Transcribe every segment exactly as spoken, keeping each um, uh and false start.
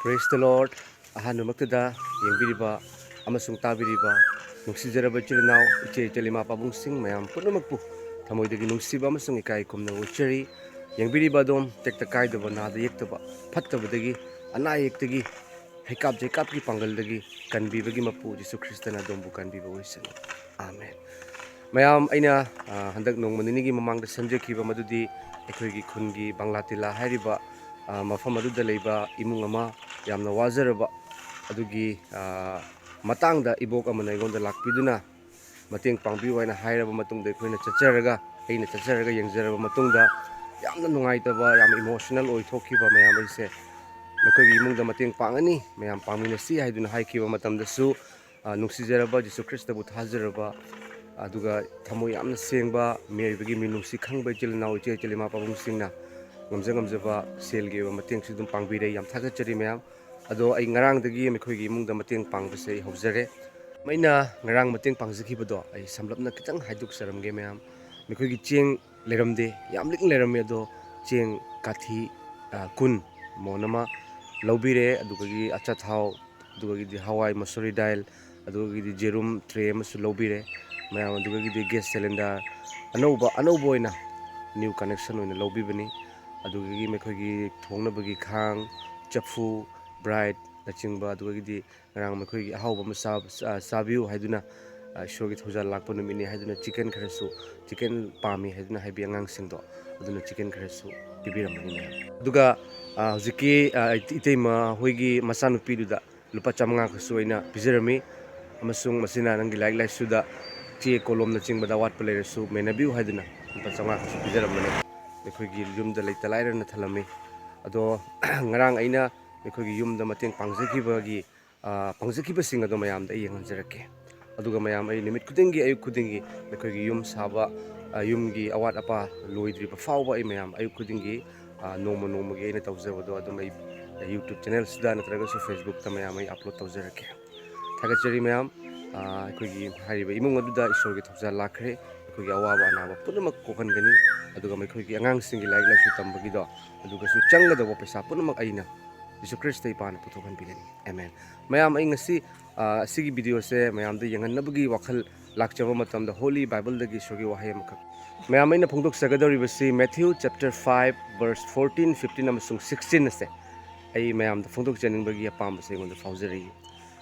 Praise the Lord. ꯑꯍꯥꯟꯕꯃꯛꯇꯗ ꯌꯦꯡꯕꯤꯔꯤꯕ ꯑꯃꯁꯨꯡ ꯇꯥꯕꯤꯔꯤꯕ ꯅꯨꯡꯁꯤꯖꯔꯕ ꯏꯆꯤꯜ ꯏꯅꯥꯎ, ꯏꯆꯦ ꯏꯆꯜ, ꯏꯃꯥ ꯄꯥꯕꯨꯡꯁꯤꯡ ꯃꯌꯥꯝ ꯄꯨꯝꯅꯃꯛꯄꯨ ꯊꯃꯣꯏꯗꯒꯤ ꯅꯨꯡꯁꯤꯕ ꯑꯃꯁꯨꯡ ꯏꯀꯥꯏ ꯈꯨꯝꯅꯕ ꯎꯠꯆꯔꯤ꯫ ꯌꯦꯡꯕꯤꯔꯤꯕ ꯑꯗꯣꯝ ꯇꯦꯛꯇ ꯀꯥꯏꯗꯕ, ꯅꯥꯗ ꯌꯦꯛꯇꯕ, ꯐꯠꯇꯕꯗꯒꯤ, ꯑꯅꯥ ꯑꯌꯦꯛꯇꯒꯤ, ꯍꯩꯀꯥꯞ ꯆꯩꯀꯥꯞꯀꯤ ꯄꯥꯡꯒꯜꯗꯒꯤ ꯀꯟꯕꯤꯕꯒꯤ ꯃꯄꯨ ꯖꯤꯁꯨ ꯈ꯭ꯔꯤꯁꯇꯅ ꯑꯗꯣꯝꯕꯨ ꯀꯟꯕꯤꯕ ꯑꯣꯏꯁꯅꯨ꯫ ꯑꯥꯃꯦꯟ꯫ ꯃꯌꯥꯝ, ꯑꯩꯅ, ꯑ, ꯍꯟꯗꯛ ꯅꯣꯡꯃ ꯅꯤꯅꯤꯒꯤ ꯃꯃꯥꯡꯗ ꯁꯦꯝꯖꯈꯤꯕ ꯃꯗꯨꯗꯤ ꯑꯩꯈꯣꯏꯒꯤ ꯈꯨꯟꯒꯤ ꯕꯪꯂꯥꯇꯤꯂꯥ ꯍꯥꯏꯔꯤꯕ, ꯑ, ꯃꯐꯝ ꯑꯗꯨꯗ ꯂꯩꯕ ꯏꯃꯨꯡ ꯑꯃ ꯌꯥꯝꯅ ꯋꯥꯖꯔꯕ ꯑꯗꯨꯒꯤ, ꯑ, ꯃꯇꯥꯡꯗ ꯏꯕꯣꯛ ꯑꯃꯅ ꯑꯩꯉꯣꯟꯗ ꯂꯥꯛꯄꯤꯗꯨꯅ ꯃꯇꯦꯡ ꯄꯥꯡꯕꯤꯌꯨ ꯍꯥꯏꯅ ꯍꯥꯏꯔꯕ ꯃꯇꯨꯡꯗ ꯑꯩꯈꯣꯏꯅ ꯆꯠꯆꯔꯒ, ꯑꯩꯅ ꯆꯠꯆꯔꯒ ꯌꯦꯡꯖꯔꯕ ꯃꯇꯨꯡꯗ ꯌꯥꯝꯅ ꯅꯨꯡꯉꯥꯏꯇꯕ, ꯌꯥꯝ emotional ꯑꯣꯏꯊꯣꯛꯈꯤꯕ ꯃꯌꯥꯝ ꯑꯩꯁꯦ ꯃꯈꯣꯏꯒꯤ ꯏꯃꯨꯡꯗ ꯃꯇꯦꯡ ꯄꯥꯡꯒꯅꯤ, ꯃꯌꯥꯝ ꯄꯥꯡꯃꯤꯟꯅꯁꯤ ꯍꯥꯏꯗꯨꯅ ꯍꯥꯏꯈꯤꯕ ꯃꯇꯝꯗꯁꯨ, ꯑ, ꯅꯨꯡꯁꯤꯖꯔꯕ ꯖꯤꯁꯨ ꯈ꯭ꯔꯤꯁꯇꯕꯨ ꯊꯥꯖꯔꯕ, ꯑꯗꯨꯒ ꯊꯃꯣꯏ ꯌꯥꯝꯅ ꯁꯦꯡꯕ, ꯃꯤꯑꯣꯏꯕꯒꯤ ꯃꯤꯅꯨꯡꯁꯤ ꯈꯪꯕ ꯏꯆꯤꯜ ꯏꯅꯥꯎ, ꯏꯆꯦ ꯏꯆꯜ, ꯏꯃꯥ ꯄꯥꯕꯨꯡꯁꯤꯡꯅ ꯉꯝꯖ ꯉꯝꯖꯕ ꯁꯦꯜꯒꯤ ꯑꯣꯏꯕ ꯃꯇꯦꯡꯁꯨ ꯑꯗꯨꯝ ꯄꯥꯡꯕꯤꯔꯦ꯫ ꯌꯥꯝ ꯊꯥꯒꯠꯆꯔꯤ ꯃꯌꯥꯝ꯫ ꯑꯗꯣ ꯑꯩ ꯉꯔꯥꯡꯗꯒꯤ ꯃꯈꯣꯏꯒꯤ ꯏꯃꯨꯡꯗ ꯃꯇꯦꯡ ꯄꯥꯡꯕꯁꯦ ꯑꯩ ꯍꯧꯖꯔꯦ꯫ ꯑꯩꯅ ꯉꯔꯥꯡ ꯃꯇꯦꯡ ꯄꯥꯡꯖꯈꯤꯕꯗꯣ ꯑꯩ ꯁꯝꯂꯞꯅ ꯈꯤꯇꯪ ꯍꯥꯏꯗꯣꯛꯆꯔꯝꯒꯦ ꯃꯌꯥꯝ꯫ ꯃꯈꯣꯏꯒꯤ ꯆꯦꯡ ꯂꯩꯔꯝꯗꯦ, ꯌꯥꯝ ꯂꯤꯛꯅ ꯂꯩꯔꯝꯃꯦ, ꯑꯗꯣ ꯆꯦꯡ ꯀꯥꯊꯤ, ꯑ, ꯀꯨꯟ ꯃꯣꯟ ꯑꯃ ꯂꯧꯕꯤꯔꯦ, ꯑꯗꯨꯗꯒꯤ ꯑꯆꯥꯊꯥꯎ, ꯑꯗꯨꯗꯒꯤꯗꯤ ꯍꯋꯥꯏ ꯃꯁꯨꯔꯤ ꯗꯥꯏꯜ, ꯑꯗꯨꯗꯒꯤꯗꯤ ꯖꯦꯔꯨꯝ ꯇ꯭ꯔꯦ ꯑꯃꯁꯨ ꯂꯧꯕꯤꯔꯦ ꯃꯌꯥꯝ, ꯑꯗꯨꯗꯒꯤꯗꯤ gas cylinder ꯑꯅꯧꯕ, ꯑꯅꯧꯕ ꯑꯣꯏꯅ new connection ꯑꯣꯏꯅ ꯂꯧꯕꯤꯕꯅꯤ꯫ ꯑꯗꯨꯗꯒꯤ ꯃꯈꯣꯏꯒꯤ ꯊꯣꯡꯅꯕꯒꯤ ꯈꯥꯡ, ꯆꯐꯨ, ꯕ꯭ꯔꯥꯏꯠꯅꯆꯤꯡꯕ, ꯑꯗꯨꯗꯒꯤꯗꯤ ꯉꯔꯥꯡ ꯃꯈꯣꯏꯒꯤ ꯑꯍꯥꯎꯕ ꯑꯃ ꯆꯥꯕ-, ꯆꯥ-, ꯆꯥꯕꯤꯌꯨ ꯍꯥꯏꯗꯨꯅ, ꯑ, ꯏꯁꯣꯔꯒꯤ ꯊꯧꯖꯥꯜ ꯂꯥꯛꯄ ꯅꯨꯃꯤꯠꯅꯤ ꯍꯥꯏꯗꯨꯅ chicken ꯈꯔꯁꯨ, chicken ꯄꯥꯝꯃꯤ ꯍꯥꯏꯗꯨꯅ ꯍꯥꯏꯕꯤ ꯑꯉꯥꯡꯁꯤꯡꯗꯣ, ꯑꯗꯨꯅ chicken ꯈꯔꯁꯨ ꯄꯤꯕꯤꯔꯝꯕꯅꯤ ꯃꯌꯥꯝ꯫ ꯑꯗꯨꯒ, ꯑ, ꯍꯧꯖꯤꯛꯀꯤ, ꯑ, ꯏꯇꯩꯃ ꯍꯣꯏꯒꯤ ꯃꯆꯥꯅꯨꯄꯤꯗꯨꯗ ꯂꯨꯄꯥ ꯆꯥꯝꯃꯉꯥ ꯈꯛꯁꯨ ꯑꯩꯅ ꯄꯤꯖꯔꯝꯃꯤ, ꯑꯃꯁꯨꯡ ꯃꯁꯤꯅ ꯅꯪꯒꯤ ꯂꯥꯏꯔꯤꯛ ꯂꯥꯏꯁꯨꯗ ꯆꯦ ꯀꯣꯂꯣꯝꯅꯆꯤꯡꯕꯗ ꯑꯋꯥꯠꯄ ꯂꯩꯔꯁꯨ ꯃꯦꯟꯅꯕꯤꯌꯨ ꯍꯥꯏꯗꯨꯅ ꯂꯨꯄꯥ ꯆꯥꯝꯃꯉꯥ ꯈꯛꯁꯨ ꯄꯤꯖꯔꯝꯕꯅꯤ꯫ ꯑꯩꯈꯣꯏꯒꯤ ꯌꯨꯝꯗ ꯂꯩꯇ ꯂꯥꯏꯔꯅ ꯊꯜꯂꯝꯃꯤ꯫ ꯑꯗꯣ ꯉꯔꯥꯡ ꯑꯩꯅ ꯑꯩꯈꯣꯏꯒꯤ ꯌꯨꯝꯗ ꯃꯇꯦꯡ ꯄꯥꯡꯖꯈꯤꯕꯒꯤ, ꯑ, ꯄꯥꯡꯖꯈꯤꯕꯁꯤꯡ ꯑꯗꯣ ꯃꯌꯥꯝꯗ ꯑꯩ ꯌꯦꯡꯍꯟꯖꯔꯛꯀꯦ꯫ ꯑꯗꯨꯒ ꯃꯌꯥꯝ, ꯑꯩ ꯅꯨꯃꯤꯠ ꯈꯨꯗꯤꯡꯒꯤ, ꯑꯌꯨꯛ ꯈꯨꯗꯤꯡꯒꯤ ꯑꯩꯈꯣꯏꯒꯤ ꯌꯨꯝ ꯁꯥꯕ, ꯑ, ꯌꯨꯝꯒꯤ ꯑꯋꯥꯠ ꯑꯄꯥ ꯂꯣꯏꯗ꯭ꯔꯤꯕ ꯐꯥꯎꯕ ꯑꯩ ꯃꯌꯥꯝ ꯑꯌꯨꯛ ꯈꯨꯗꯤꯡꯒꯤ, ꯑ, ꯅꯣꯡꯃ ꯅꯣꯡꯃꯒꯤ ꯑꯩꯅ ꯇꯧꯖꯕꯗꯣ ꯑꯗꯨꯝ ꯑꯩ YouTube channelꯁꯤꯗ ꯅꯠꯇ꯭ꯔꯒꯁꯨ Facebookꯇ ꯃꯌꯥꯝ ꯑꯩ upload ꯇꯧꯖꯔꯛꯀꯦ꯫ ꯊꯥꯒꯠꯆꯔꯤ ꯃꯌꯥꯝ꯫ ꯑ, ꯑꯩꯈꯣꯏꯒꯤ ꯍꯥꯏꯔꯤꯕ ꯏꯃꯨꯡ ꯑꯗꯨꯗ ꯏꯁꯣꯔꯒꯤ ꯊꯧꯖꯥꯜ ꯂꯥꯛꯈ꯭ꯔꯦ꯫ ꯑꯩꯈꯣꯏꯒꯤ ꯑꯋꯥꯕ ꯑꯅꯥꯕ ꯄꯨꯝꯅꯃꯛ ꯀꯣꯛꯍꯟꯒꯅꯤ꯫ ꯑꯗꯨꯒ ꯃꯈꯣꯏꯒꯤ ꯑꯉꯥꯡꯁꯤꯡꯒꯤ ꯂꯥꯏꯔꯤꯛ ꯂꯥꯏꯁꯨ ꯇꯝꯕꯒꯤꯗꯣ, ꯑꯗꯨꯒꯁꯨ ꯆꯪꯒꯗꯧꯕ ꯄꯩꯁꯥ ꯄꯨꯝꯅꯃꯛ ꯑꯩꯅ ꯖꯤꯁꯨ ꯈ꯭ꯔꯤꯁꯇ ꯏꯄꯥꯅ ꯄꯨꯊꯣꯛꯍꯟꯕꯤꯒꯅꯤ꯫ ꯑꯃꯦꯟ꯫ ꯃꯌꯥꯝ, ꯑꯩ ꯉꯁꯤ, ꯑ, ꯑꯁꯤꯒꯤ ꯚꯤꯗꯤꯑꯣꯁꯦ ꯃꯌꯥꯝꯗ ꯌꯦꯡꯍꯟꯅꯕꯒꯤ ꯋꯥꯈꯜ ꯂꯥꯛꯆꯕ ꯃꯇꯝꯗ Holy Bibleꯗꯒꯤ ꯏꯁꯣꯔꯒꯤ ꯋꯥꯍꯩ ꯑꯃꯈꯛ꯫ ꯃꯌꯥꯝ, ꯑꯩꯅ ꯐꯣꯡꯗꯣꯛꯆꯒꯗꯧꯔꯤꯕꯁꯤ Matthew chapter five verse fourteen, fifteen ꯑꯃꯁꯨꯡ sixteen ꯑꯁꯦ ꯑꯩ ꯃꯌꯥꯝꯗ ꯐꯣꯡꯗꯣꯛꯆꯅꯤꯡꯕꯒꯤ ꯑꯄꯥꯝꯕꯁꯦ ꯑꯩꯉꯣꯟꯗ ꯐꯥꯎꯖꯔꯛꯏ꯫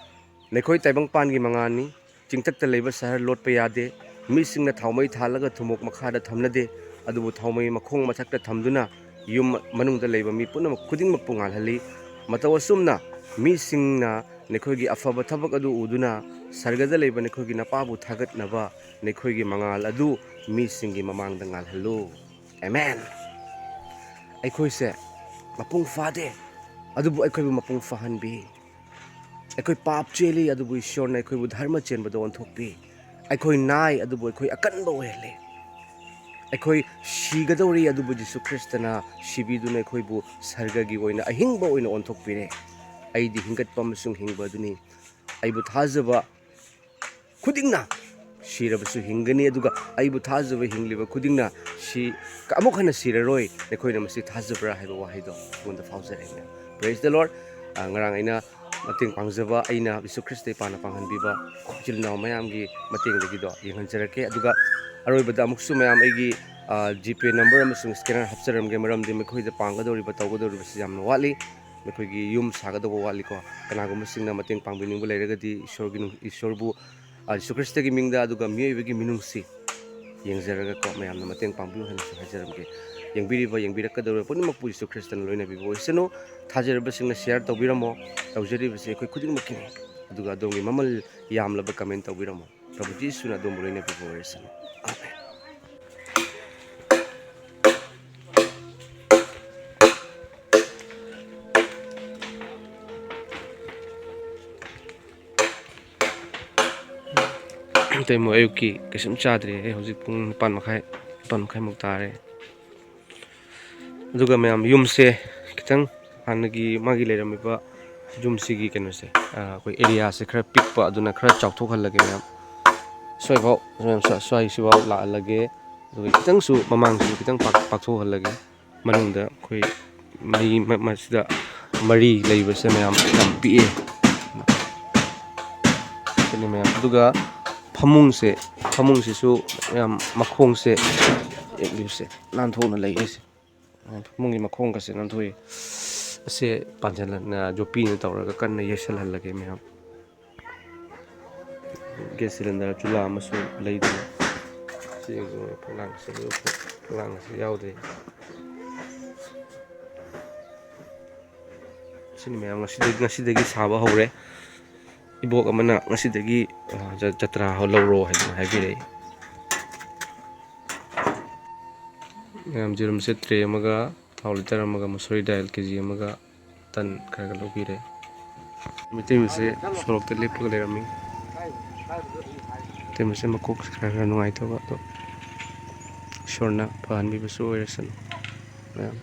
"ꯅꯈꯣꯏ ꯇꯥꯏꯕꯪꯄꯥꯟꯒꯤ ꯃꯉꯥꯜꯅꯤ꯫ ꯆꯤꯡꯊꯛꯇ ꯂꯩꯕ ꯁꯍꯔ ꯂꯣꯠꯄ ꯌꯥꯗꯦ꯫ ꯃꯤꯁꯤꯡꯅ ꯊꯥꯎꯃꯩ ꯊꯥꯜꯂꯒ ꯊꯨꯝꯃꯣꯛ ꯃꯈꯥꯗ ꯊꯝꯅꯗꯦ, ꯑꯗꯨꯕꯨ ꯊꯥꯎꯃꯩ ꯃꯈꯣꯡ ꯃꯊꯛꯇ ꯊꯝꯗꯨꯅ ꯌꯨꯝ ꯃꯅꯨꯡꯗ ꯂꯩꯕ ꯃꯤ ꯄꯨꯝꯅꯃꯛ ꯈꯨꯗꯤꯡꯃꯛꯄꯨ ꯉꯥꯜꯍꯜꯂꯤ꯫ ꯃꯇꯧ ꯑꯁꯨꯝꯅ ꯃꯤꯁꯤꯡꯅ ꯅꯈꯣꯏꯒꯤ ꯑꯐꯕ ꯊꯕꯛ ꯑꯗꯨ ꯎꯗꯨꯅ ꯁꯔꯒꯗ ꯂꯩꯕ ꯅꯈꯣꯏꯒꯤ ꯅꯄꯥꯕꯨ ꯊꯥꯒꯠꯅꯕ ꯅꯈꯣꯏꯒꯤ ꯃꯉꯥꯜ ꯑꯗꯨ ꯃꯤꯁꯤꯡꯒꯤ ꯃꯃꯥꯡꯗ ꯉꯥꯜꯍꯜꯂꯨ꯫" ꯑꯦꯃꯦꯟ꯫ ꯑꯩꯈꯣꯏꯁꯦ ꯃꯄꯨꯡ ꯐꯥꯗꯦ, ꯑꯗꯨꯕꯨ ꯑꯩꯈꯣꯏꯕꯨ ꯃꯄꯨꯡ ꯐꯥꯍꯟꯕꯤ꯫ ꯑꯩꯈꯣꯏ ꯄꯥꯞ ꯆꯦꯜꯂꯤ, ꯑꯗꯨꯕꯨ ꯏꯁꯣꯔꯅ ꯑꯩꯈꯣꯏꯕꯨ ꯙꯔꯃ ꯆꯦꯟꯕꯗ ꯑꯣꯟꯊꯣꯛꯄꯤ꯫ ꯑꯩꯈꯣꯏ ꯅꯥꯏ, ꯑꯗꯨꯕꯨ ꯑꯩꯈꯣꯏ ꯑꯀꯟꯕ ꯑꯣꯏꯍꯜꯂꯤ꯫ ꯑꯩꯈꯣꯏ ꯁꯤꯒꯗꯧꯔꯤ, ꯑꯗꯨꯕꯨ ꯖꯤꯁꯨ ꯈ꯭ꯔꯤꯁꯇꯅ ꯁꯤꯕꯤꯗꯨꯅ ꯑꯩꯈꯣꯏꯕꯨ ꯁꯔꯒꯒꯤ ꯑꯣꯏꯅ ꯑꯍꯤꯡꯕ ꯑꯣꯏꯅ ꯑꯣꯟꯊꯣꯛꯄꯤꯔꯦ꯫ "ꯑꯩꯗꯤ ꯍꯤꯡꯒꯠꯄ ꯑꯃꯁꯨꯡ ꯍꯤꯡꯕ ꯑꯗꯨꯅꯤ꯫ ꯑꯩꯕꯨ ꯊꯥꯖꯕ ꯈꯨꯗꯤꯡꯅ ꯁꯤꯔꯕꯁꯨ ꯍꯤꯡꯒꯅꯤ, ꯑꯗꯨꯒ ꯑꯩꯕꯨ ꯊꯥꯖꯕ ꯍꯤꯡꯂꯤꯕ ꯈꯨꯗꯤꯡꯅ ꯁꯤ ꯑꯃꯨꯛ ꯍꯟꯅ ꯁꯤꯔꯔꯣꯏ꯫ ꯅꯈꯣꯏꯅ ꯃꯁꯤ ꯊꯥꯖꯕ꯭ꯔꯥ?" ꯍꯥꯏꯕ ꯋꯥꯍꯩꯗꯣ ꯑꯩꯉꯣꯟꯗ ꯐꯥꯎꯖꯔꯛꯏꯅꯦ꯫ Praise the Lord꯫ ꯑ, ꯉꯔꯥꯡ ꯑꯩꯅ ꯃꯇꯦꯡ ꯄꯥꯡꯖꯕ, ꯑꯩꯅ ꯖꯤꯁꯨ ꯈ꯭ꯔꯤꯁꯇ ꯏꯄꯥꯅ ꯄꯥꯡꯍꯟꯕꯤꯕ ꯏꯆꯤꯜ ꯏꯅꯥꯎ ꯃꯌꯥꯝꯒꯤ ꯃꯇꯦꯡꯗꯒꯤꯗꯣ ꯌꯦꯡꯍꯟꯖꯔꯛꯀꯦ꯫ ꯑꯗꯨꯒ ꯑꯔꯣꯏꯕꯗ ꯑꯃꯨꯛꯁꯨ ꯃꯌꯥꯝ ꯑꯩꯒꯤ, ꯑ, GPay number ꯑꯃꯁꯨꯡ scanner ꯍꯥꯞꯆꯔꯝꯒꯦ, ꯃꯔꯝꯗꯤ ꯃꯈꯣꯏꯗ ꯄꯥꯡꯒꯗꯧꯔꯤꯕ, ꯇꯧꯒꯗꯧꯔꯤꯕꯁꯤ ꯌꯥꯝꯅ ꯋꯥꯠꯂꯤ꯫ ꯃꯈꯣꯏꯒꯤ ꯌꯨꯝ ꯁꯥꯒꯗꯧꯕ ꯋꯥꯠꯂꯤꯀꯣ꯫ ꯀꯅꯥꯒꯨꯝꯕꯁꯤꯡꯅ ꯃꯇꯦꯡ ꯄꯥꯡꯕꯤꯅꯤꯡꯕ ꯂꯩꯔꯒꯗꯤ ꯏꯁꯣꯔꯒꯤ ꯅꯨꯡ-, ꯏꯁꯣꯔꯕꯨ, ꯑ, ꯖꯤꯁꯨ ꯈ꯭ꯔꯤꯁꯇꯒꯤ ꯃꯤꯡꯗ, ꯑꯗꯨꯒ ꯃꯤꯑꯣꯏꯕꯒꯤ ꯃꯤꯅꯨꯡꯁꯤ ꯌꯦꯡꯖꯔꯒꯀꯣ, ꯃꯌꯥꯝꯅ ꯃꯇꯦꯡ ꯄꯥꯡꯕꯤꯌꯨ ꯍꯥꯏꯅꯁꯨ ꯍꯥꯏꯖꯔꯝꯒꯦ꯫ ꯌꯦꯡꯕꯤꯔꯤꯕ, ꯌꯦꯡꯕꯤꯔꯛꯀꯗꯧꯔꯤꯕ ꯄꯨꯝꯅꯃꯛꯄꯨ ꯖꯤꯁꯨ ꯈ꯭ꯔꯤꯁꯇꯅ ꯂꯣꯏꯅꯕꯤꯕ ꯑꯣꯏꯁꯅꯨ꯫ ꯊꯥꯖꯔꯕꯁꯤꯡꯅ share ꯇꯧꯕꯤꯔꯝꯃꯣ꯫ ꯇꯧꯖꯔꯤꯕꯁꯤ ꯑꯩꯈꯣꯏ ꯈꯨꯗꯤꯡꯃꯛꯀꯤꯅꯤ꯫ ꯑꯗꯨꯒ ꯑꯗꯣꯝꯒꯤ ꯃꯃꯜ ꯌꯥꯝꯂꯕ comment ꯇꯧꯕꯤꯔꯝꯃꯣ꯫ ꯄ꯭ꯔꯚꯨ ꯖꯤꯁꯨꯅ ꯑꯗꯣꯝꯕꯨ ꯂꯣꯏꯅꯕꯤꯕ ꯑꯣꯏꯔꯁꯅꯨ꯫ ꯑꯥꯃꯦꯟ꯫ ꯏꯇꯩꯃ ꯑꯌꯨꯛꯀꯤ ꯀꯩꯁꯨꯝ ꯆꯥꯗ꯭ꯔꯤ꯫ ꯑꯩ ꯍꯧꯖꯤꯛ ꯄꯨꯡ ꯅꯤꯄꯥꯟ ꯃꯈꯥꯏ, ꯅꯤꯄꯥꯟ ꯃꯈꯥꯏꯃꯨꯛ ꯇꯥꯔꯦ꯫ ꯑꯗꯨꯒ ꯃꯌꯥꯝ, ꯌꯨꯝꯁꯦ ꯈꯤꯇꯪ ꯍꯥꯟꯅꯒꯤ ꯃꯥꯒꯤ ꯂꯩꯔꯝꯃꯤꯕ ꯌꯨꯝꯁꯤꯒꯤ ꯀꯩꯅꯣꯁꯦ, ꯑ, ꯑꯩꯈꯣꯏ areaꯁꯦ ꯈꯔ ꯄꯤꯛꯄ, ꯑꯗꯨꯅ ꯈꯔ ꯆꯥꯎꯊꯣꯛꯍꯜꯂꯒꯦ ꯃꯌꯥꯝ꯫ ꯁ꯭ꯋꯥꯏꯐꯥꯎ, ꯃꯌꯥꯝ ꯁ꯭ꯋꯥꯏ, ꯁ꯭ꯋꯥꯏꯁꯤꯐꯥꯎ ꯂꯥꯛꯍꯜꯂꯒꯦ꯫ ꯑꯗꯨꯒ ꯈꯤꯇꯪꯁꯨ ꯃꯃꯥꯡꯁꯤꯁꯨ ꯈꯤꯇꯪ ꯄꯥꯛ-, ꯄꯥꯛꯊꯣꯛꯍꯜꯂꯒꯦ꯫ ꯃꯅꯨꯡꯗ ꯑꯩꯈꯣꯏ ꯃꯤ ꯃ-, ꯃꯁꯤꯗ ꯃꯔꯤ ꯂꯩꯕꯁꯦ ꯃꯌꯥꯝ ꯌꯥꯝ ꯄꯤꯛꯑꯦ꯫ ꯁꯤꯅꯤ ꯃꯌꯥꯝ꯫ ꯑꯗꯨꯒ ꯐꯃꯨꯡꯁꯦ, ꯐꯃꯨꯡꯁꯤꯁꯨ ꯃꯌꯥꯝ ꯃꯈꯣꯡꯁꯦ ꯌꯦꯡꯕꯤꯌꯨꯁꯦ, ꯅꯥꯟꯊꯣꯛꯅ ꯂꯩꯔꯤꯁꯦ꯫ ꯐꯃꯨꯡꯒꯤ ꯃꯈꯣꯡꯒꯁꯦ ꯅꯥꯟꯊꯣꯛꯑꯦ꯫ ꯑꯁꯦ ꯄꯥꯟꯁꯤꯜꯂ-, ꯌꯣꯠꯄꯤꯅ ꯇꯧꯔꯒ ꯀꯟꯅ ꯌꯩꯁꯜꯍꯜꯂꯒꯦ ꯃꯌꯥꯝ꯫ ꯒ꯭ꯌꯥꯁ ꯁꯤꯂꯤꯟꯗꯔ ꯆꯨꯂꯥ ꯑꯃꯁꯨ ꯂꯩꯗ꯭ꯔꯤ꯫ ꯆꯦꯡꯁꯨ ꯐꯛꯂꯥꯡ ꯑꯁꯤ ꯌꯥꯎꯗ꯭ꯔꯤ꯫ ꯁꯤꯅꯤ ꯃꯌꯥꯝ ꯉꯁꯤꯗꯒꯤ, ꯉꯁꯤꯗꯒꯤ ꯁꯥꯕ ꯍꯧꯔꯦ꯫ ꯏꯕꯣꯛ ꯑꯃꯅ ꯉꯁꯤꯗꯒꯤ, ꯑ, ꯖ-, ꯖꯇ꯭ꯔꯥ ꯂꯧꯔꯣ ꯍꯥꯏꯗꯅ ꯍꯥꯏꯕꯤꯔꯛꯏ꯫ ꯃꯌꯥꯝ ꯌꯦꯔꯨꯝꯁꯦ ꯇ꯭ꯔꯦ ꯑꯃꯒ, ꯊꯥꯎ ꯂꯤꯇꯔ ꯑꯃꯒ, ꯃꯁꯨꯔꯤ ꯗꯥꯏꯜ ꯀꯦ ꯖꯤ ꯑꯃꯒ, ꯇꯟ ꯈꯔ ꯈꯔ ꯂꯧꯕꯤꯔꯦ꯫ ꯃꯩꯇꯩ ꯃꯆꯦ ꯁꯣꯔꯣꯛꯇ ꯂꯦꯞꯄꯒ ꯂꯩꯔꯝꯃꯤ꯫ ꯃꯩꯇꯩ ꯃꯆꯦ ꯃꯀꯣꯛ ꯈꯔ ꯈꯔ ꯅꯨꯡꯉꯥꯏꯇꯕ ꯑꯗꯣ ꯏꯁꯣꯔꯅ ꯐꯍꯟꯕꯤꯕꯁꯨ ꯑꯣꯏꯔꯁꯅꯨ꯫ ꯃꯌꯥꯝ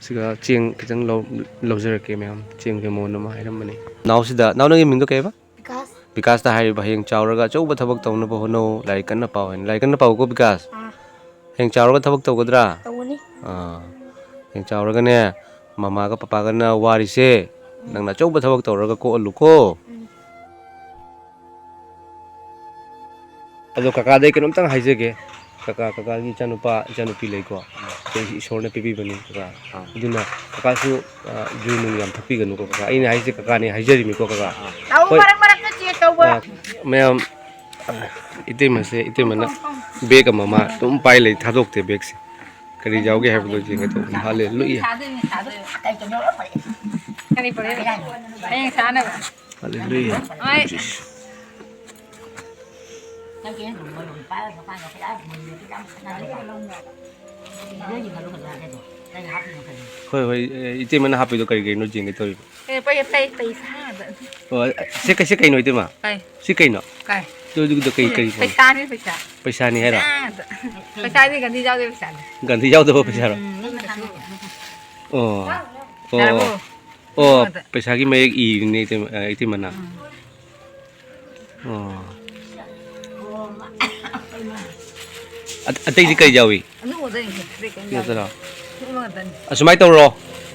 ꯁꯤꯒ ꯆꯦꯡ ꯈꯤꯇꯪ ꯂꯧ-, ꯂꯧꯖꯔꯛꯀꯦ ꯃꯌꯥꯝ꯫ ꯆꯦꯡꯁꯦ ꯃꯣꯟ ꯑꯃ ꯍꯥꯏꯔꯝꯕꯅꯤ꯫ ꯅꯥꯎꯁꯤꯗ, ꯅꯥꯎ ꯅꯪꯒꯤ ꯃꯤꯡꯗꯣ ꯀꯩꯕ? ꯕꯤꯀꯥꯁ꯫ ꯕꯤꯀꯥꯁꯇ ꯍꯥꯏꯔꯤꯕ, "ꯍꯌꯦꯡ ꯆꯥꯎꯔꯒ ꯑꯆꯧꯕ ꯊꯕꯛ ꯇꯧꯅꯕ ꯍꯣꯠꯅꯧ, ꯂꯥꯏꯔꯤꯛ ꯀꯟꯅ ꯄꯥꯎ" ꯍꯥꯏꯅ꯫ ꯂꯥꯏꯔꯤꯛ ꯀꯟꯅ ꯄꯥꯎꯀꯣ ꯕꯤꯀꯥꯁ꯫ ꯑꯥ꯫ ꯍꯌꯦꯡ ꯆꯥꯎꯔꯒ ꯊꯕꯛ ꯇꯧꯒꯗ꯭ꯔꯥ? ꯇꯧꯒꯅꯤ꯫ ꯑꯥ꯫ ꯍꯌꯦꯡ ꯆꯥꯎꯔꯒꯅꯦ, ꯃꯃꯥꯒ ꯄꯄꯥꯒꯅ ꯋꯥꯔꯤꯁꯦ ꯎꯝ꯫ ꯅꯪꯅ ꯑꯆꯧꯕ ꯊꯕꯛ ꯇꯧꯔꯒ ꯀꯣꯛꯍꯜꯂꯨꯀꯣ꯫ ꯎꯝ꯫ ꯑꯗꯣ ꯀꯀꯥꯗ ꯑꯩ ꯀꯩꯅꯣꯝꯇꯪ ꯍꯥꯏꯖꯒꯦ꯫ ꯀꯀꯥ, ꯀꯀꯥꯒꯤ ꯏꯆꯥꯅꯨꯄꯥ, ꯏꯆꯥꯅꯨꯄꯤ ꯂꯩꯀꯣ꯫ ꯑꯩꯈꯣꯏ ꯏꯁꯣꯔꯅ ꯄꯤꯕꯤꯕꯅꯤ ꯀꯀꯥ꯫ ꯑꯥ꯫ ꯑꯗꯨꯅ ꯀꯀꯥꯁꯨ, ꯑ, ꯌꯨ ꯅꯨꯡ ꯌꯥꯝ ꯊꯛꯄꯤꯒꯅꯨꯀꯣ ꯀꯀꯥ꯫ ꯑꯩꯅ ꯍꯥꯏꯁꯦ ꯀꯀꯥꯅꯦ ꯍꯥꯏꯖꯔꯤꯃꯤꯀꯣ ꯀꯀꯥ꯫ ꯑꯥ꯫ ꯂꯥꯛꯎ, ꯍꯣꯏ꯫ ꯃꯔꯛ ꯃꯔꯛꯇ ꯆꯦꯛ ꯇꯧꯕ꯫ ꯑ, ꯃꯌꯥꯝ, ꯑ, ꯏꯇꯩꯃꯁꯦ, ꯏꯇꯩꯃꯅ ꯕꯦꯒ ꯑꯃ ꯃꯥ ꯑꯗꯨꯝ ꯄꯥꯏ ꯂꯩ, ꯊꯥꯗꯣꯛꯇꯦ ꯕꯦꯒꯁꯦ꯫ ꯀꯔꯤ ꯌꯥꯎꯒꯦ ꯍꯥꯏꯕꯗꯣ ꯌꯦꯡꯒꯦ ꯇꯧꯕꯅꯤ꯫ ꯍꯥꯂꯦꯂꯨꯌꯥ꯫ ꯀꯔꯤ ꯄꯨꯔꯛꯏ? ꯍꯌꯦꯡ ꯆꯥꯅꯕ꯫ ꯍꯥꯂꯦꯂꯨꯌꯥ꯫ ꯍꯣꯏ꯫ ꯍꯣꯏ, ꯍꯣꯏ, ꯑꯦ, ꯏꯇꯩꯃꯅ ꯍꯥꯞꯄꯤꯗꯣ ꯀꯔꯤ ꯀꯔꯤꯅꯣ ꯌꯦꯡꯒꯦ ꯇꯧꯔꯤꯕ꯫ ꯑꯦ, ꯄꯩ-, ꯄꯩ-, ꯄꯩꯁꯥꯗ꯫ ꯑꯣ, ꯁꯤ ꯀꯩ-, ꯁꯤ ꯀꯩꯅꯣ, ꯏꯇꯩꯃ? ꯀꯩ? ꯁꯤ ꯀꯩꯅꯣ? ꯀꯩ? ꯑꯗꯨ, ꯑꯗꯨꯒꯤꯗꯣ ꯀꯩ, ꯀꯔꯤ ꯀꯧꯅꯣ? ꯄꯩꯁꯥꯅꯤ, ꯄꯩꯁꯥ꯫ ꯄꯩꯁꯥꯅꯤ ꯍꯥꯏꯔꯣ? ꯄꯩꯁꯥꯗ꯫ ꯄꯩꯁꯥꯗꯤ ꯒꯟꯗꯤ ꯌꯥꯎꯗꯦ, ꯄꯩꯁꯥꯅꯤ꯫ ꯒꯟꯗꯤ ꯌꯥꯎꯗꯕ ꯄꯩꯁꯥꯔꯣ? ꯎꯝ, ꯎꯝ꯫ ꯑꯣ꯫ ꯑꯣ꯫ ꯌꯥꯔꯕꯣ? ꯑꯣ, ꯌꯦꯡꯉꯣ ꯑꯗ꯫ ꯄꯩꯁꯥꯒꯤ ꯃꯌꯦꯛ ꯏꯔꯤꯅꯦ ꯏꯇꯩꯃ-, ꯑ, ꯏꯇꯩꯃꯅ꯫ ꯎꯝ꯫ ꯑꯣ꯫ ꯑ-, ꯑꯇꯩꯗꯤ ꯀꯔꯤ ꯌꯥꯎꯏ? ꯑꯗꯨ ꯉꯥꯛꯇꯅꯤ, ꯑꯇꯩ ꯀꯩꯝ ꯁꯤ ꯌꯥꯎꯗꯦ꯫ ꯉꯥꯛꯇꯔꯣ? ꯁꯤ ꯉꯥꯛꯇꯅꯤ꯫ ꯑꯁꯨꯃꯥꯏꯅ ꯇꯧꯔꯣ,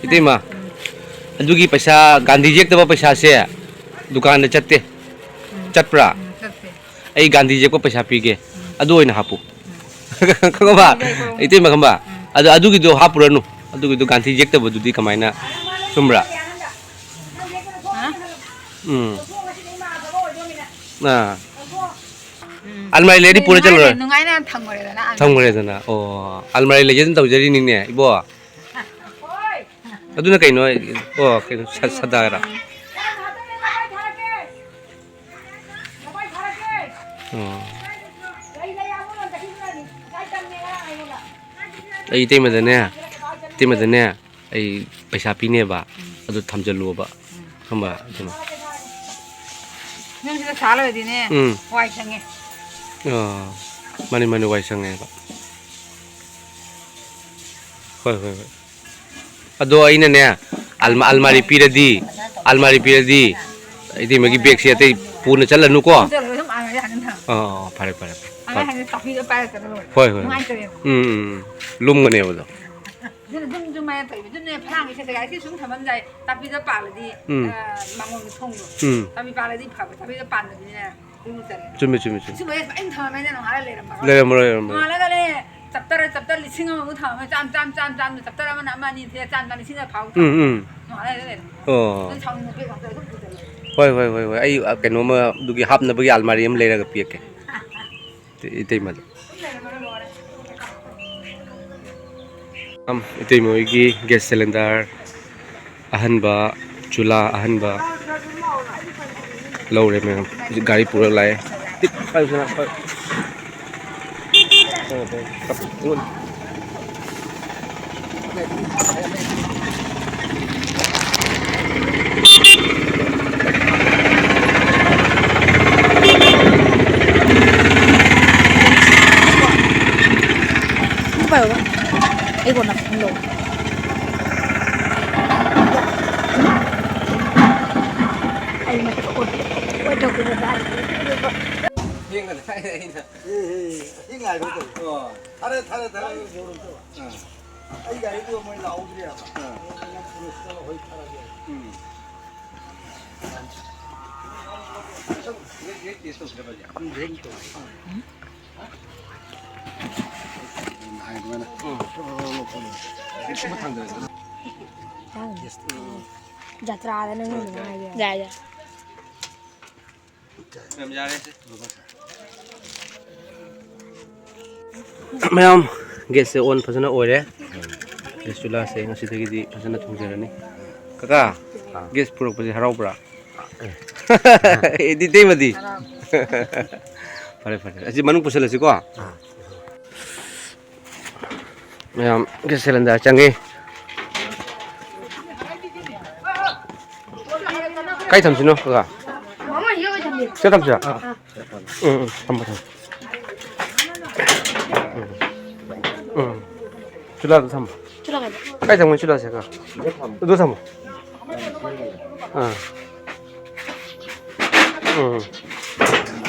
ꯏꯇꯩꯃ꯫ ꯎꯝ꯫ ꯑꯗꯨꯒꯤ ꯄꯩꯁꯥ, ꯒꯥꯟꯙꯤ ꯌꯦꯛꯇꯕ ꯄꯩꯁꯥꯁꯦ ꯗꯨꯀꯥꯟꯗ ꯆꯠꯇꯦ꯫ ꯎꯝ꯫ ꯆꯠꯄ꯭ꯔꯥ? ꯎꯝ, ꯆꯠꯇꯦ꯫ ꯑꯩ ꯒꯥꯟꯙꯤ ꯌꯦꯛꯄ ꯄꯩꯁꯥ ꯄꯤꯒꯦ꯫ ꯎꯝ꯫ ꯑꯗꯨ ꯑꯣꯏꯅ ꯍꯥꯞꯄꯨ꯫ ꯎꯝ꯫ ꯈꯪꯉꯕ? ꯄꯤꯒꯦ, ꯄꯤꯒꯦ꯫ ꯏꯇꯩꯃ ꯈꯪꯕ? ꯎꯝ꯫ ꯑꯗꯨ, ꯑꯗꯨꯒꯤꯗꯣ ꯍꯥꯞꯄꯨꯔꯅꯨ꯫ ꯑꯗꯨꯒꯤꯗꯣ ꯒꯥꯟꯙꯤ ꯌꯦꯛꯇꯕꯗꯨꯗꯤ ꯀꯃꯥꯏꯅ? ꯆꯨꯝꯕ꯭ꯔꯥ? ꯍꯥ? ꯎꯝ꯫ ꯑꯥ꯫ ꯎꯝ꯫ ꯑꯜꯃꯥꯔꯤ ꯂꯩꯔꯗꯤ ꯄꯨꯔ ꯅꯨꯡꯉꯥꯏꯅ, ꯆꯠꯂꯨꯔꯣꯏ? ꯅꯨꯡꯉꯥꯏꯅ ꯊꯝꯈ꯭ꯔꯦꯗꯅ ꯑꯜꯃꯥꯔꯤ꯫ ꯊꯝꯈ꯭ꯔꯦꯗꯅ꯫ ꯑꯣ, ꯑꯜꯃꯥꯔꯤ ꯂꯩꯖꯗꯅ ꯇꯧꯖꯔꯤꯅꯤꯅꯦ, ꯏꯕꯣ꯫ ꯑꯗꯨꯅ ꯀꯩꯅꯣ? ꯑꯣ, ꯀꯩꯅꯣ, ꯁ-, ꯁꯗꯥꯔꯥ? ꯎꯝ꯫ ꯑꯣ꯫ ꯑꯩ ꯏꯇꯩꯃꯗꯅꯦ, ꯏꯇꯩꯃꯗꯅꯦ, ꯑꯩ ꯄꯩꯁꯥ ꯄꯤꯅꯦꯕ, ꯎꯝ꯫ ꯑꯗꯨ ꯊꯝꯖꯜꯂꯣꯕ꯫ ꯎꯝ꯫ ꯈꯪꯕ꯭ꯔꯥ? ꯑꯗꯨꯅ꯫ ꯌꯨꯝꯁꯤꯗ ꯁꯥ ꯂꯩꯔꯗꯤꯅꯦ, ꯎꯝ꯫ ꯋꯥꯏ ꯁꯪꯉꯦ꯫ ꯑꯣ꯫ ꯃꯥꯅꯤ, ꯃꯥꯅꯤ, ꯋꯥꯏ ꯁꯪꯉꯦꯕ꯫ ꯍꯣꯏ, ꯍꯣꯏ, ꯍꯣꯏ꯫ ꯑꯗꯣ ꯑꯩꯅꯅꯦ, ꯑꯜꯃ-, ꯑꯜꯃꯥꯔꯤ ꯄꯤꯔꯗꯤ, ꯑꯜꯃꯥꯔꯤ ꯄꯤꯔꯗꯤ, ꯏꯇꯩꯃꯒꯤ ꯕꯦꯒꯁꯦ ꯑꯇꯩ ꯄꯨꯅ ꯆꯠꯂꯅꯨꯀꯣ꯫ ꯄꯨꯅ ꯆꯠꯂꯣꯏ, ꯑꯗꯨꯝ ꯑꯜꯃꯥꯔꯤ ꯍꯥꯟꯅ ꯊꯝꯃꯣ꯫ ꯑꯥ, ꯑꯥ, ꯐꯔꯦ, ꯐꯔꯦ, ꯐꯔꯦ꯫ ꯑꯜꯃꯥꯔꯤ ꯐꯔꯦ꯫ ꯍꯥꯟꯅ ꯆꯥꯛꯄꯤꯗꯣ ꯄꯥꯏꯔ ꯆꯠꯂ ꯂꯣꯏꯔꯦ꯫ ꯍꯣꯏ, ꯍꯣꯏ, ꯍꯣꯏ꯫ ꯅꯨꯡꯉꯥꯏꯇ꯭ꯔꯦꯕ꯫ ꯎꯝ, ꯎꯝ, ꯎꯝ꯫ ꯂꯨꯝꯒꯅꯦꯕ ꯑꯗꯣ꯫ ꯑꯗꯨꯅ ꯑꯗꯨꯝ, ꯑꯗꯨꯝ ꯃꯥꯏꯅ ꯇꯧꯋꯦꯕ꯫ ꯑꯗꯨꯅꯦ ꯐꯂꯥꯡꯒꯤ ꯁꯦ ꯁꯦꯒꯥꯏ ꯁꯤ ꯁꯨꯝ ꯊꯝꯃꯝꯗꯥꯏ ꯆꯥꯛꯄꯤꯗ ꯄꯥꯜꯂꯗꯤ, ꯎꯝ꯫ ꯑ, ꯃꯥꯡꯒꯣꯟꯒꯤ ꯊꯣꯡꯗꯣ꯫ ꯎꯝ꯫ ꯆꯥꯛꯄꯤ ꯄꯥꯜꯂꯗꯤ ꯐꯕ, ꯆꯥꯛꯄꯤꯗ ꯄꯥꯟꯗꯕꯅꯤꯅ꯫ ꯆꯨꯝꯃꯦ, ꯆꯨꯝꯃꯦ, ꯆꯨꯝꯃꯦ꯫ ꯁꯤꯒꯨꯝꯕ ꯍꯦꯛ ꯑꯩꯅ ꯊꯝꯃꯝꯃꯦꯅ ꯅꯣꯡꯉꯥꯜꯂ ꯂꯩꯔꯝꯃꯔꯣꯏ꯫ ꯂꯩꯔꯝꯃꯔꯣꯏ, ꯂꯩꯔꯝꯃꯔꯣꯏ꯫ ꯅꯣꯡꯉꯥꯜꯂꯒꯅꯦ, ꯆꯞꯇꯔ, ꯆꯞꯇꯔ ꯂꯤꯁꯤꯡ ꯑꯃꯃꯨꯛ ꯊꯝꯃꯝꯃꯦ, ꯆꯥꯝ, ꯆꯥꯝ, ꯆꯥꯝ, ꯆꯥꯝ, ꯆꯞꯇꯔ ꯑꯃꯅ ꯑꯃ ꯑꯅꯤ ꯊꯤꯔ ꯆꯥꯝ, ꯆꯥꯝ, ꯂꯤꯁꯤꯡ ꯑꯃ ꯐꯥꯎ ꯎꯝ, ꯊꯝꯃꯝꯃꯦ꯫ ꯎꯝ꯫ ꯅꯣꯡꯉꯥꯜꯂ ꯂꯩꯔꯝꯃꯔꯣꯏ꯫ ꯑꯣ꯫ ꯑꯗꯨ ꯁꯥꯎꯅꯤꯡꯕ ꯄꯦꯛ ꯉꯥꯛꯇ ꯑꯗꯨꯝ ꯄꯨꯁꯜꯂꯦ꯫ ꯍꯣꯏ, ꯍꯣꯏ, ꯍꯣꯏ, ꯍꯣꯏ꯫ ꯑꯩ, ꯑ, ꯀꯩꯅꯣꯝꯃ ꯑꯗꯨꯒꯤ ꯍꯥꯞꯅꯕꯒꯤ ꯑꯜꯃꯥꯔꯤ ꯑꯃ ꯂꯩꯔꯒ ꯄꯤꯔꯛꯀꯦ꯫ ꯏꯇꯩ-, ꯏꯇꯩꯃꯗ꯫ ꯑꯝ, ꯏꯇꯩꯃ ꯍꯣꯏꯒꯤ ꯒ꯭ꯌꯥꯁ ꯁꯤꯂꯤꯟꯗꯔ ꯑꯍꯟꯕ, ꯆꯨꯂꯥ ꯑꯍꯟꯕ ꯂꯧꯔꯦ, ꯃꯌꯥꯝ꯫ ꯍꯧꯖꯤꯛ ꯒꯥꯔꯤ ꯄꯨꯔ ꯂꯥꯛꯑꯦ꯫ ꯄꯥꯏꯌꯨꯁꯦ, ꯄꯥꯏꯌꯨ꯫ ꯑꯩ ꯀꯣꯟꯅ ꯐꯝꯂꯧ꯫ ꯑꯩ ꯃꯊꯛ ꯑꯣꯟ-, ꯑꯣꯟꯊꯣꯛꯄꯗ ꯇꯥꯔꯦ꯫ ꯊꯦꯡꯅ ꯊꯥꯏ ꯑꯩꯅ꯫ ꯑꯦ, ꯑꯦ, ꯑꯁꯤ ꯉꯥꯏꯔꯣ ꯇꯧ꯫ ꯑꯣ꯫ ꯊꯥꯔꯦ, ꯊꯥꯔꯦ, ꯊꯥꯔꯦ꯫ ꯑꯥ꯫ ꯑꯩ ꯒꯥꯔꯤꯗꯨ ꯃꯣꯏ ꯂꯥꯛꯍꯧꯗ꯭ꯔꯦꯕ꯫ ꯑꯥ꯫ ꯅꯪ ꯄꯨꯂꯤꯁꯇ ꯍꯣꯏ ꯊꯥꯔꯛꯑꯒꯦ꯫ ꯎꯝ꯫ ꯎꯝ꯫ ꯖꯇ꯭ꯔꯥꯗ ꯅꯪ ꯅꯨꯡꯉꯥꯏꯒꯦ꯫ ꯌꯥꯏ, ꯌꯥꯏ꯫ ꯃꯌꯥꯝ, ꯒꯦꯁꯁꯦ ꯑꯣꯟ ꯐꯖꯅ ꯑꯣꯏꯔꯦ꯫ ꯒꯦꯁ ꯆꯨꯂꯥꯁꯦ ꯉꯁꯤꯗꯒꯤꯗꯤ ꯐꯖꯅ ꯊꯣꯡꯖꯔꯅꯤ꯫ ꯀꯀꯥ, ꯒꯦꯁ ꯄꯨꯔꯛꯄꯁꯦ ꯍꯔꯥꯎꯕ꯭ꯔꯥ? ꯑꯦ, ꯏꯇꯩꯃꯗꯤ? ꯐꯔꯦ, ꯐꯔꯦ꯫ ꯑꯁꯤ ꯃꯅꯨꯡ ꯄꯨꯁꯜꯂꯁꯤꯀꯣ꯫ ꯃꯌꯥꯝ ꯒꯦꯁ ꯁꯤꯂꯤꯟꯗꯔ ꯆꯪꯉꯤ꯫ ꯀꯥꯏ ꯊꯝꯁꯤꯅꯣ, ꯀꯀꯥ? ꯁꯤꯗ ꯊꯝꯁꯤꯔꯥ? ꯎꯝ, ꯎꯝ, ꯊꯝꯃꯣ, ꯊꯝꯃꯣ꯫ ꯎꯝ, ꯎꯝ꯫ ꯆꯨꯂꯥꯗ ꯊꯝꯃꯣ꯫ ꯀꯥꯏ ꯊꯝꯒꯅꯤ ꯆꯨꯂꯥꯁꯦ, ꯀꯀꯥ? ꯑꯗꯨ ꯊꯝꯃꯣ꯫ ꯑꯥ꯫ ꯎꯝ꯫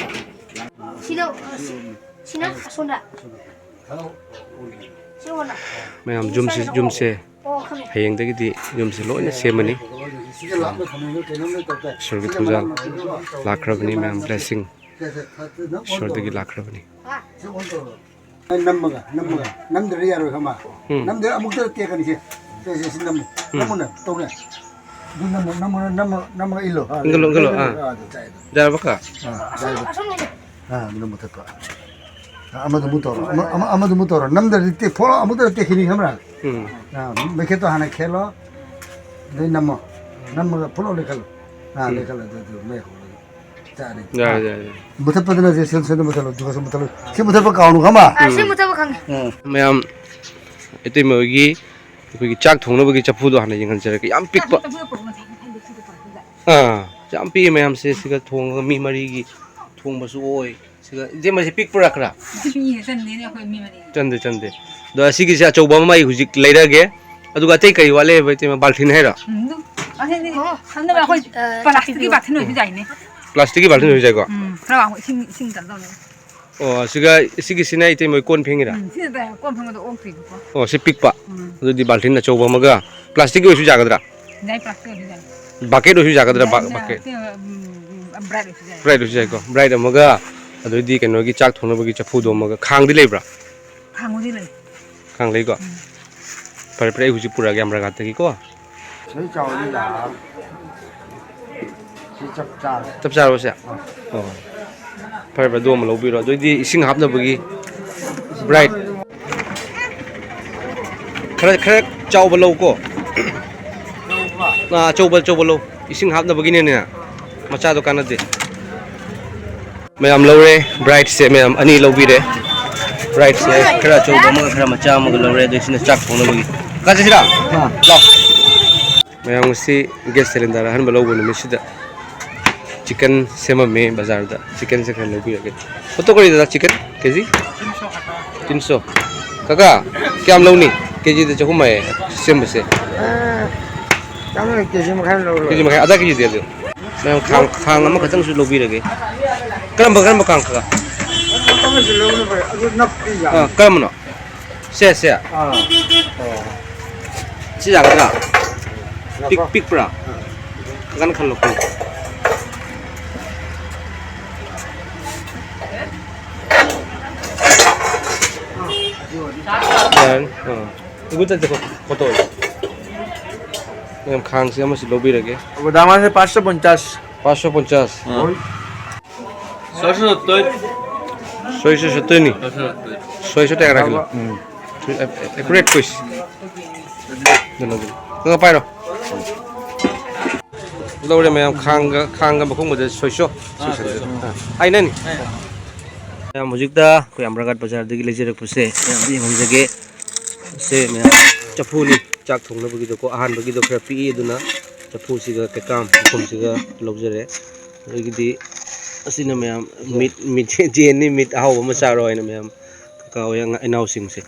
ꯁꯤꯅ, ꯁꯤꯅ ꯑꯁꯣꯝꯗ꯫ ꯃꯌꯥꯝ, ꯌꯨꯝꯁꯤ, ꯌꯨꯝꯁꯦ ꯍꯌꯦꯡꯗꯒꯤꯗꯤ ꯌꯨꯝꯁꯦ ꯂꯣꯏꯅ ꯁꯦꯝꯃꯅꯤ꯫ ꯏꯁꯣꯔꯒꯤ ꯊꯧꯖꯥꯜ ꯂꯥꯛꯈ꯭ꯔꯕꯅꯤ ꯃꯌꯥꯝ, blessing ꯏꯁꯣꯔꯗꯒꯤ ꯂꯥꯛꯈ꯭ꯔꯕꯅꯤ꯫ ꯅꯝꯃꯒ, ꯅꯝꯃꯒ, ꯅꯝꯗ꯭ꯔꯗꯤ ꯌꯥꯔꯣꯏ ꯈꯪꯕ? ꯎꯝ꯫ ꯅꯝꯗ꯭ꯔꯗꯤ ꯑꯃꯨꯛꯇ ꯇꯦꯛꯀꯅꯤ ꯁꯦ꯫ ꯁꯦ, ꯁꯦ, ꯁꯤ ꯅꯝꯃꯨ꯫ ꯎꯝ꯫ ꯅꯝꯃꯨꯅ ꯇꯧꯅꯦ꯫ ꯑꯗꯨ ꯅꯝꯃꯨ, ꯅꯝꯃꯨ, ꯅꯝꯃꯨ, ꯅꯝꯃꯒ ꯏꯜꯂꯣ꯫ ꯑꯥ, ꯏꯟꯒꯠꯂꯣ, ꯏꯟꯒꯠꯂꯣ, ꯑꯥ꯫ ꯑꯥ, ꯑꯗꯨ ꯆꯥꯏ ꯑꯗꯨ꯫ ꯌꯥꯔꯕ ꯀꯥ? ꯑꯥ, ꯆꯥꯏ ꯑꯗꯨ꯫ ꯑꯥ, ꯑꯗꯨꯅ ꯃꯨꯊꯠꯄ꯫ ꯑꯥ, ꯑꯃꯗꯨ ꯑꯃꯨꯛ ꯇꯧꯔꯣ꯫ ꯑꯃ, ꯑꯃ, ꯑꯃꯗꯨ ꯑꯃꯨꯛ ꯇꯧꯔꯣ꯫ ꯅꯝꯗ꯭ꯔꯗꯤ ꯇꯦꯛ-, ꯐꯣꯂꯣ ꯑꯃꯨꯛꯇ ꯇꯦꯛꯈꯤꯅꯤ ꯈꯪꯕ꯭ꯔꯥ? ꯎꯝ꯫ ꯑꯥ, ꯃꯩꯈꯦꯠꯇꯣ ꯍꯥꯟꯅ ꯈꯦꯠꯂꯣ꯫ ꯑꯗꯩ ꯅꯝꯃꯣ꯫ ꯅꯝꯃꯒ ꯐꯣꯂꯣ ꯂꯩꯈꯠꯂꯣ꯫ ꯑꯥ, ꯎꯝ꯫ ꯂꯩꯈꯠꯂꯣ꯫ ꯑꯗꯨ, ꯑꯗꯨ ꯃꯩ ꯍꯧꯔꯒ꯫ ꯆꯥꯔꯦ꯫ ꯌꯥꯔꯦ, ꯌꯥꯔꯦ, ꯌꯥꯔꯦ꯫ ꯃꯨꯊꯠꯄꯗꯅ ꯁꯦ, ꯁꯦ, ꯁꯦ, ꯃꯨꯊꯠꯂꯣ꯫ ꯑꯗꯨꯒ ꯁꯨꯝ ꯃꯨꯊꯠꯂꯣ꯫ ꯁꯤ ꯃꯨꯊꯠꯄ ꯀꯥꯎꯅꯨ ꯈꯪꯕ꯭ꯔꯥ? ꯑꯥ, ꯁꯤ ꯃꯨꯊꯠꯄ ꯈꯪꯉꯦ꯫ ꯎꯝ꯫ ꯃꯌꯥꯝ, ꯏꯇꯩꯃ ꯍꯣꯏꯒꯤ ꯑꯩꯈꯣꯏꯒꯤ ꯆꯥꯛ ꯊꯣꯡꯅꯕꯒꯤ ꯆꯐꯨꯗꯣ ꯍꯥꯟꯅ ꯌꯦꯡꯍꯟꯖꯔꯛꯀꯦ꯫ ꯌꯥꯝ ꯄꯤꯛꯄ꯫ ꯑꯥ, ꯌꯥꯝ ꯄꯤꯛꯑꯦ ꯃꯌꯥꯝꯁꯦ꯫ ꯁꯤꯒ ꯊꯣꯡꯉꯒ ꯃꯤ ꯃꯔꯤꯒꯤ ꯊꯣꯡꯕꯁꯨ ꯑꯣꯏ꯫ ꯁꯤꯒ, ꯏꯆꯦ, ꯃꯁꯤ ꯄꯤꯛꯄ꯭ꯔꯥ ꯈꯔ? ꯄꯤꯛꯏꯍꯦ, ꯆꯟꯗꯦꯅꯦ ꯑꯩꯈꯣꯏ ꯃꯤ ꯃꯔꯤ꯫ ꯆꯟꯗꯦ, ꯆꯟꯗꯦ꯫ ꯑꯗꯣ ꯑꯁꯤꯒꯤꯁꯦ ꯑꯆꯧꯕ ꯑꯃ ꯑꯩ ꯍꯧꯖꯤꯛ ꯂꯩꯔꯒꯦ꯫ ꯑꯗꯨꯒ ꯑꯇꯩ ꯀꯔꯤ ꯋꯥꯠꯂꯦꯕ, ꯏꯇꯩꯃ? ꯕꯥꯜꯇꯤꯟ ꯍꯥꯏꯔꯣ? ꯎꯝ, ꯑꯗꯨ, ꯑꯁꯤꯗꯤ ꯑꯣ꯫ ꯊꯝꯅꯕ ꯑꯩꯈꯣꯏ ꯑ, ꯄ꯭ꯂꯥꯁꯇꯤꯛꯀꯤ ꯆꯥꯛꯄꯤꯌꯣ꯫ ꯕꯥꯜꯇꯤꯟ ꯑꯣꯏꯁꯨ ꯌꯥꯏꯅꯦ꯫ ꯄ꯭ꯂꯥꯁꯇꯤꯛꯀꯤ ꯕꯥꯜꯇꯤꯟ ꯑꯣꯏꯁꯨ ꯌꯥꯏꯀꯣ? ꯎꯝ, ꯈꯔ ꯋꯥꯡꯕ ꯏꯁꯤꯡ, ꯏꯁꯤꯡ ꯀꯩꯅꯣ ꯇꯧꯅꯕ꯫ ꯑꯣ, ꯁꯤꯒ, ꯁꯤꯒꯤꯁꯤꯅ ꯏꯇꯩꯃ ꯀꯣꯟ ꯐꯦꯡꯉꯤꯔꯥ? ꯎꯝ, ꯁꯤꯅ ꯀꯣꯟ ꯐꯦꯡꯕꯗ ꯑꯣꯛꯇꯣꯏꯕꯀꯣ꯫ ꯑꯣ, ꯁꯤ ꯄꯤꯛꯄ꯫ ꯎꯝ꯫ ꯑꯗꯨꯗꯤ ꯕꯥꯜꯇꯤꯟ ꯑꯆꯧꯕ ꯑꯃꯒ꯫ ꯄ꯭ꯂꯥꯁꯇꯤꯛꯀꯤ ꯑꯣꯏꯁꯨ ꯌꯥꯒꯗ꯭ꯔꯥ? ꯌꯥꯏ, ꯄ꯭ꯂꯥꯁꯇꯤꯛ ꯑꯣꯏꯁꯨ ꯌꯥꯏ꯫ ꯕꯥꯀꯦꯠ ꯑꯣꯏꯁꯨ ꯌꯥꯒꯗ꯭ꯔꯥ? ꯕꯥ-, ꯎꯝ, ꯕꯥꯀꯦꯠ? ꯀꯩꯅꯣ, ꯎꯝ, ꯎꯝ, ꯕ꯭ꯔꯥꯏꯠ ꯑꯣꯏꯁꯨ ꯌꯥꯏ꯫ ꯕ꯭ꯔꯥꯏꯠ ꯑꯣꯏꯁꯨ ꯌꯥꯏꯀꯣ꯫ ꯕ꯭ꯔꯥꯏꯠ ꯑꯃꯒ, ꯑꯗꯨꯗꯩꯗꯤ ꯀꯩꯅꯣꯒꯤ ꯆꯥꯛ ꯊꯣꯡꯅꯕꯒꯤ ꯆꯐꯨꯗꯣ ꯑꯃꯒ꯫ ꯈꯥꯡꯗꯤ ꯂꯩꯕ꯭ꯔꯥ? ꯈꯥꯡꯕꯨꯗꯤ ꯂꯩ꯫ ꯈꯥꯡ ꯂꯩꯀꯣ? ꯎꯝ꯫ ꯐꯔꯦ, ꯐꯔꯦ, ꯑꯩ ꯍꯧꯖꯤꯛ ꯄꯨꯔꯛꯑꯒꯦ ꯑꯃꯔꯥꯒꯥꯠꯇꯒꯤꯀꯣ꯫ ꯁꯤ ꯆꯥꯎꯔꯗꯤ ꯌꯥꯔꯅꯤ꯫ ꯁꯤ ꯆꯞ ꯆꯥꯔꯦ꯫ ꯆꯞ ꯆꯥꯔꯕꯣ ꯁꯦ? ꯑꯥ꯫ ꯑꯣ꯫ ꯐꯔꯦ, ꯐꯔꯦ, ꯑꯗꯨ ꯑꯃ ꯂꯧꯕꯤꯔꯣ꯫ ꯑꯗꯨꯑꯣꯏꯗꯤ ꯏꯁꯤꯡ ꯍꯥꯞꯅꯕꯒꯤ ꯕ꯭ꯔꯥꯏꯠ꯫ ꯈꯔ, ꯈꯔ ꯆꯥꯎꯕ ꯂꯧꯀꯣ꯫ ꯑꯥ, ꯑꯆꯧꯕ, ꯑꯆꯧꯕ ꯂꯧ꯫ ꯏꯁꯤꯡ ꯍꯥꯞꯅꯕꯒꯤꯅꯦꯅꯦ꯫ ꯃꯆꯥꯗꯣ ꯀꯥꯟꯅꯗꯦ꯫ ꯃꯌꯥꯝ ꯂꯧꯔꯦ, ꯕ꯭ꯔꯥꯏꯠꯁꯦ ꯃꯌꯥꯝ ꯑꯅꯤ ꯂꯧꯕꯤꯔꯦ꯫ ꯕ꯭ꯔꯥꯏꯠꯁꯦ ꯈꯔ ꯑꯆꯧꯕ ꯑꯃꯒ ꯈꯔ ꯃꯆꯥ ꯑꯃꯒ ꯂꯧꯔꯦ, ꯑꯗꯩ ꯁꯤꯅ ꯆꯥꯛ ꯊꯣꯡꯅꯕꯒꯤ꯫ ꯀꯥ ꯆꯠꯁꯤꯔꯥ? ꯑꯥ꯫ ꯂꯥꯎ꯫ ꯃꯌꯥꯝ ꯉꯁꯤ ꯒ꯭ꯌꯥꯁ ꯁꯤꯂꯤꯟꯗꯔ ꯑꯍꯟꯕ ꯂꯧꯕ ꯅꯨꯃꯤꯠꯁꯤꯗ ꯆꯤꯛꯀꯟ ꯁꯦꯝꯃꯝꯃꯦ ꯕꯖꯥꯔꯗ꯫ ꯆꯤꯛꯀꯟꯁꯦ ꯈꯔ ꯂꯧꯕꯤꯔꯒꯦ꯫ ꯐꯣꯇꯣ ꯀꯔꯤꯗ ꯆꯤꯛꯀꯟ ꯀꯦ ꯖꯤ? ꯇꯤꯟ ꯁꯣ꯫ ꯀꯀꯥ, ꯀꯌꯥꯝ ꯂꯧꯅꯤ? ꯀꯦ ꯖꯤꯗ ꯆꯍꯨꯝ ꯍꯥꯏꯌꯦ ꯁꯦꯝꯕꯁꯦ꯫ ꯑꯦ, ꯆꯥꯝꯃ ꯀꯦ ꯖꯤ ꯃꯈꯥꯏ ꯑꯃ ꯂꯧꯔꯣ꯫ ꯀꯦ ꯖꯤ ꯃꯈꯥꯏ, ꯑꯗꯥ ꯀꯦ ꯖꯤꯗꯤ ꯑꯗꯨ꯫ ꯃꯌꯥꯝ ꯈꯥꯡ, ꯈꯥꯡ ꯑꯃꯈꯛꯇꯪꯁꯨ ꯂꯧꯕꯤꯔꯒꯦ꯫ ꯀꯔꯝꯕ, ꯀꯔꯝꯕ ꯈꯥꯡ ꯈꯔ? ꯑꯃꯁꯨ ꯂꯧꯕꯅ ꯐꯩ꯫ ꯑꯗꯨ ꯅꯞꯄꯤ ꯌꯥꯝ꯫ ꯑꯥ, ꯀꯔꯝꯕꯅꯣ? ꯁꯦ, ꯁꯦ꯫ ꯑꯥ꯫ ꯑꯣ꯫ ꯁꯤ ꯌꯥꯒꯗ꯭ꯔꯥ? ꯄꯤꯛ-, ꯉꯥꯏꯈꯣ꯫ ꯄꯤꯛꯄ꯭ꯔꯥ? ꯑꯥ꯫ ꯀꯟ ꯈꯜꯂꯣ, ꯈꯜꯂꯣ꯫ ꯌꯥꯔꯅꯤ꯫ ꯑꯥ꯫ ꯏꯕꯨ ꯆꯠꯁꯦ, ꯐꯣ-, ꯐꯣꯇꯣ ꯑꯣꯏꯅ꯫ ꯃꯌꯥꯝ ꯈꯥꯡꯁꯦ ꯑꯃꯁꯨ ꯂꯧꯕꯤꯔꯒꯦ꯫ ꯒꯣꯗꯥꯃꯥꯁꯦ ꯄꯥꯁꯁꯣ ꯄꯟꯆꯥꯁ꯫ ꯄꯥꯁꯁꯣ ꯄꯟꯆꯥꯁ꯫ ꯑꯥ꯫ ꯍꯣꯏ꯫ ꯁꯣꯏꯁꯨ ꯁꯠꯇꯣꯏ꯫ ꯁꯣꯏꯁꯨ ꯁꯠꯇꯣꯏꯅꯤ꯫ ꯁꯣꯏꯁꯨ ꯁꯠꯇꯣꯏ꯫ ꯁꯣꯏꯁꯨ ꯇꯌꯥꯔ ꯍꯥꯏꯒꯠꯂꯣ꯫ ꯎꯝ꯫ ꯑꯦꯀꯨꯔꯦꯠ ꯀꯣꯏꯁ꯫ ꯑꯗꯨꯅ ꯑꯗꯨꯝ꯫ ꯉꯥ ꯄꯥꯏꯔꯣ꯫ ꯂꯧꯔꯦ ꯃꯌꯥꯝ, ꯈꯥꯡꯒ, ꯈꯥꯡꯒ ꯃꯈꯨꯝꯒꯗ ꯁꯣꯏꯁꯣ꯫ ꯑꯥ, ꯁꯣꯏꯁꯣ꯫ ꯑꯥ, ꯑꯩꯅꯅꯤ꯫ ꯑꯥ꯫ ꯃꯌꯥꯝ ꯍꯧꯖꯤꯛꯇ ꯑꯩꯈꯣꯏ ꯑꯝꯕꯔꯒꯥꯠ ꯕꯖꯥꯔꯗꯒꯤ ꯂꯩꯖꯔꯛꯄꯁꯦ ꯃꯌꯥꯝꯗ ꯌꯦꯡꯍꯟꯖꯒꯦ꯫ ꯁꯦ ꯃꯌꯥꯝ ꯆꯐꯨꯅꯤ ꯆꯥꯛ ꯊꯣꯡꯅꯕꯒꯤꯗꯀꯣ꯫ ꯑꯍꯥꯟꯕꯒꯤꯗꯣ ꯈꯔ ꯄꯤꯛꯏ, ꯑꯗꯨꯅ ꯆꯐꯨꯁꯤꯒ ꯀꯩꯀꯥꯝ ꯃꯈꯨꯝꯁꯤꯒ ꯂꯧꯖꯔꯦ꯫ ꯑꯗꯒꯤꯗꯤ ꯑꯁꯤꯅ ꯃꯌꯥꯝ ꯃꯤꯠ, ꯃꯤꯠ ꯌꯦꯟꯅꯤ, ꯃꯤꯠ ꯑꯍꯥꯎꯕ ꯑꯃ ꯆꯥꯔꯣ ꯍꯥꯏꯅ ꯃꯌꯥꯝ ꯀꯀꯥ ꯍꯣꯏ ꯑꯉꯥꯡ ꯏꯅꯥꯎꯁꯤꯡꯁꯦ꯫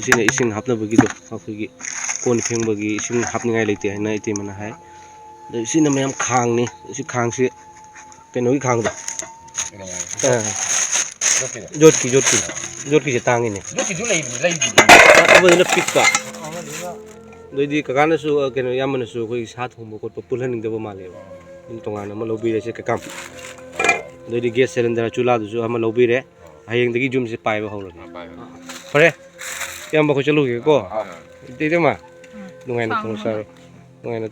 ꯁꯤꯅ ꯏꯁꯤꯡ ꯍꯥꯞꯅꯕꯒꯤꯗꯣ ꯑꯩꯈꯣꯏꯒꯤ ꯀꯣꯟ ꯐꯦꯡꯕꯒꯤ ꯏꯁꯤꯡ ꯍꯥꯞꯅꯤꯡꯉꯥꯏ ꯂꯩꯇꯦ ꯍꯥꯏꯅ ꯏꯇꯩꯃꯅ ꯍꯥꯏ꯫ ꯑꯗꯩ ꯁꯤꯅ ꯃꯌꯥꯝ ꯈꯥꯡꯅꯤ꯫ ꯁꯤ ꯈꯥꯡꯁꯤ ꯀꯩꯅꯣꯒꯤ ꯈꯥꯡꯗꯣ꯫ ꯑꯥ꯫ ꯌꯣꯠꯀꯤ, ꯌꯣꯠꯀꯤ꯫ ꯌꯣꯠꯀꯤꯁꯦ ꯇꯥꯡꯉꯤꯅꯦ꯫ ꯌꯣꯠꯀꯤꯁꯨ ꯂꯩꯕꯅꯤ, ꯂꯩꯕꯅꯤ꯫ ꯑꯃꯗꯨꯅ ꯄꯤꯛꯄ꯫ ꯑꯗꯩꯗꯤ ꯀꯀꯥꯅꯁꯨ, ꯑ, ꯀꯩꯅꯣ, ꯏꯌꯥꯝꯕꯅꯁꯨ ꯑꯩꯈꯣꯏꯒꯤ ꯁꯥ ꯊꯣꯡꯕ ꯈꯣꯠꯄ ꯄꯨꯜꯍꯟꯅꯤꯡꯗꯕ ꯃꯥꯜꯂꯦꯕ꯫ ꯑꯗꯨꯝ ꯇꯣꯉꯥꯟꯅ ꯑꯃ ꯂꯧꯕꯤꯔꯁꯦ ꯀꯀꯥ꯫ ꯑꯗꯩꯗꯤ gas cylinder ꯆꯨꯂꯥꯗꯨꯁꯨ ꯑꯃ ꯂꯧꯕꯤꯔꯦ꯫ ꯍꯌꯦꯡꯗꯒꯤ ꯌꯨꯝꯁꯦ ꯄꯥꯏꯕ ꯍꯧꯔꯅꯤ꯫ ꯐꯔꯦ, ꯏꯌꯥꯝꯕ, ꯑꯩꯈꯣꯏ ꯆꯠꯂꯨꯈꯤꯒꯦꯀꯣ꯫ ꯏꯇꯩꯃ, ꯅꯨꯡꯉꯥꯏꯅ ꯊꯣꯡ ꯆꯥꯔꯣ꯫ ꯅꯨꯡꯉꯥꯏꯅ